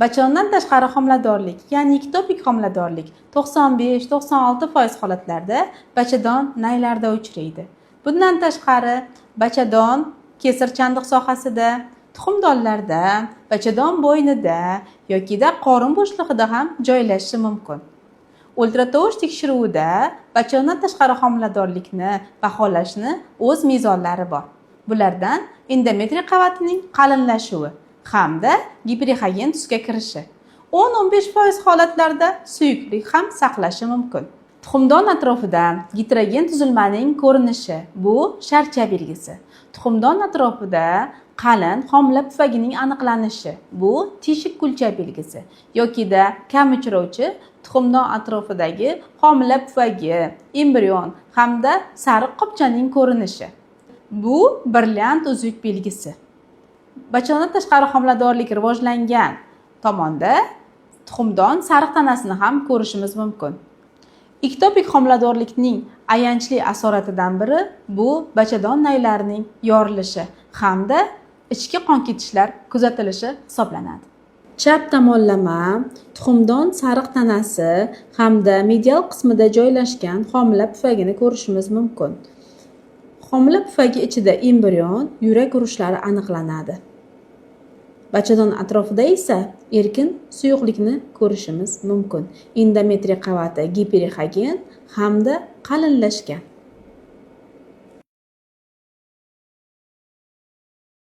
Bachadondan tashqari homiladorlik, ya'ni ektopik homiladorlik 95-96% holatlarda bachadon naylarida uchraydi. Bundan tashqari bachadon kesir chandiq sohasida, tuxumdonlarda, bachadon bo'ynida yokida qorin bo'shlig'ida ham joylashishi mumkin. Ultratovush tekshiruvida bachadondan tashqari homiladorlikni baholashni o'z mezonlari bor. Bulardan endometriy qavatining qalinlashuvi hamda giperexogen tusga kirishi. 10-15% holatlarda suyuqlik ham saqlashi mumkin. Tuxumdon atrofida gitrogen tuzilmaning ko'rinishi bu sharcha belgisi. Tuxumdon atrofida qalin homila pufagining aniqlanishi bu teshik kulcha belgisi yokida kam uchrovchi tuxumdon atrofidagi homila pufagi, embrion hamda sariq qopchaning ko'rinishi. Bu brilliant uzuk belgisi. Bachadondan tashqari homiladorlik rivojlangan tomonda tuxumdon sariq tanasini ham ko'rishimiz mumkin. Ektopik homiladorlikning ayanchli asoratidan biri bu bachadon naylarining yorilishi hamda ichki qon ketishlar kuzatilishi hisoblanadi. Chap tomonlama tuxumdon sariq tanasi hamda medial qismida joylashgan homila pufagini ko'rishimiz mumkin. Homila pufagi ichida embrion, yurak urishlari aniqlanadi. Bachadon atrofida esa erkin suyuqlikni ko'rishimiz mumkin. Endometriy qavati giperexogen hamda qalinlashgan.